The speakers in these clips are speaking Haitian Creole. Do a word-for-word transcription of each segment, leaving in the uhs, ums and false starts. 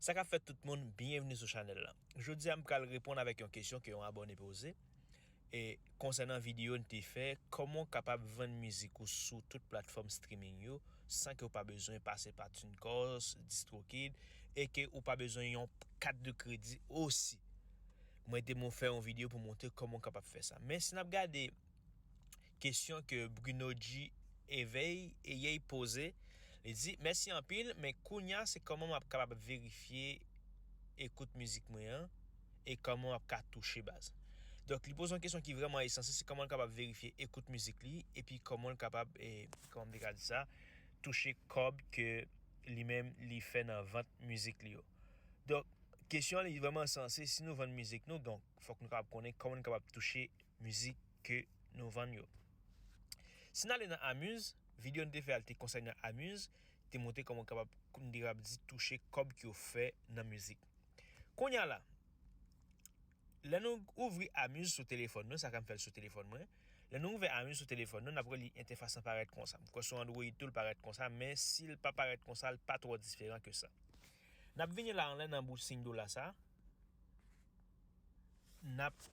Sa k ap fèt tout moun, byenvni sou chanèl la. Jodi a m pral reponn avèk yon kesyon ke yon abòne poze. E konsènan videyo n te fè, kòman w kapab vann mizik ou sou tout platfòm streaming yo san ke w pa bezwen pase pa TuneCore, DistroKid, e ke ou pa bezwen yon kat de kredi osi. Mwen te mwen fè yon videyo pou montre kòman w kapab fè sa. Men si n ap gade kesyon ke Bruno G Evey Eyey poze, li di, mèsi anpil, men kounya se kòman m ap kapab verifye ekout mizik mwen an e kòman m ap ka touche baz. Donk, li poze yon kesyon ki vrèman esansyèl, se kòman l kapab verifye ekout mizik li, epi kòman l kapab, e, kòman m te ka di sa, touche kòb ke li menm li fè nan vant mizik li yo. Donk, kesyon an li vrèman sanse, si nou vann mizik nou, donk, fòk nou kapab konnen kòman nou kapab touche mizik ke nou vann yo. Si n ale nan Amuz, videyo n te fè a te konsène Amuz, te montre kòman w kapab, nou te kapab di, touche kòb ke w fè nan mizik. Kounya la, lè nou ouvri Amuz sou telefòn nou, sa ka m fè l sou telefòn mwen. Lè nou ouvè Amuz sou telefòn nou, n ap wè li entèfas lan parèt konsa. M kwè sou Android tou l parèt konsa, men si l pa parèt konsa, l pa twò diferan ke sa. N ap vini la anlè nan bout siy dola sa. N ap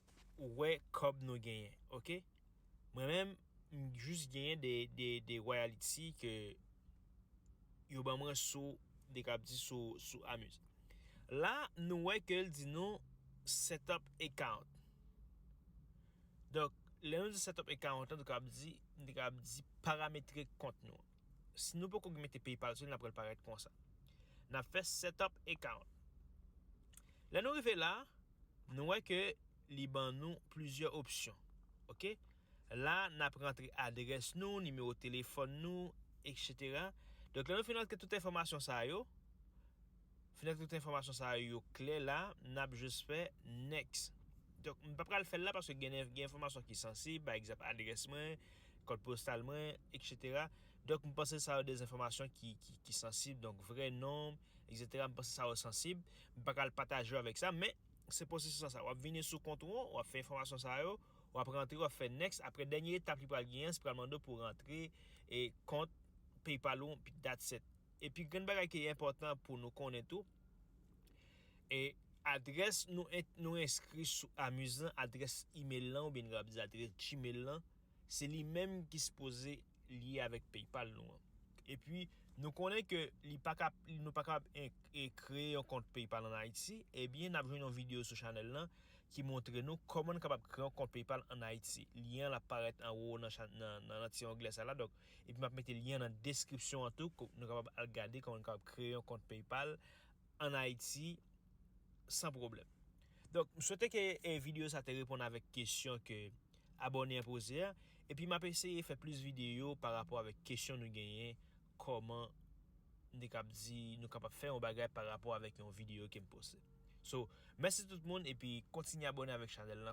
wè kòb nou genyen, oke? Mwen menm, m jis genyen de, de, de royalty ke yo ban mwen sou, de k ap di sou, sou Amuz. La, nou wè ke l di nou set up account. Donk, lè nou di set up account, nou kapab di, nou kapab di parametre kont nou. Si nou poko mete PayPal sou li, n ap wè l parèt konsa. N ap fè set up account. Lè nou rive la, nou wè ke li ban nou plizyè opsyon. Oke? La, n ap rantre adrès nou, nimewo telefòn nou, etsetera. Donk, lè nou fin rantre tout enfòmasyon sa yo, fin rantre tout enfòmasyon sa yo klè la, n ap jis fè next. Donk, m pa pral fè l la paske gen, gen enfòmasyon ki sansib, pa egzanp, adrès mwen, kòd postal mwen, etsetera. Donk, m panse sa yo de enfòmasyon ki, ki, ki sansib, donk vrè non, etsetera. M panse sa yo sansib. M pa pral pataje yo avèk sa, men se pwosesis lan sa. W ap vini sou kont ou, w ap fè enfòmasyon sa yo, w ap rantre, w ap fè next. Apre, dènye etap li pral genyen, se pral mande w pou w rantre e kont PayPal ou, that's it. Epi, grenn bagay ki enpòtan pou nou konnen tou, e adrès nou en-, nou enskri sou Amuz lan, adrès email lan, oubyen nou kapab di adrès Gmail lan, se li menm ki sipoze lye avèk PayPal nou an. Epi, nou konnen ke li pa kap-, nou pa kapab en-, e kreye yon kont PayPal ann Ayiti, ebyen, n ap jwenn yon videyo sou chanèl lan ki montre nou kòman n kapab kreye yon kont PayPal ann Ayiti. Lyen an ap parèt anwo nan chan-, nan, nan, nan ti onglè sa la. Donk, epi m ap mete lyen an nan deskripsyon an tou, ko-, nou kapab al gade kòman n kapab kreye yon kont PayPal ann Ayiti san pwoblèm. Donk, m swete ke, e, videyo sa te reponn avèk kesyon ke abòne an poze a, epi m ap eseye fè plis videyo pa rapò avèk kesyon nou genyen, kòman n te kab di nou kapab fè yon bagay pa rapò avèk yon videyo ke m poste. So, mèsi tout moun, epi kontinye abòne avèk chanèl lan.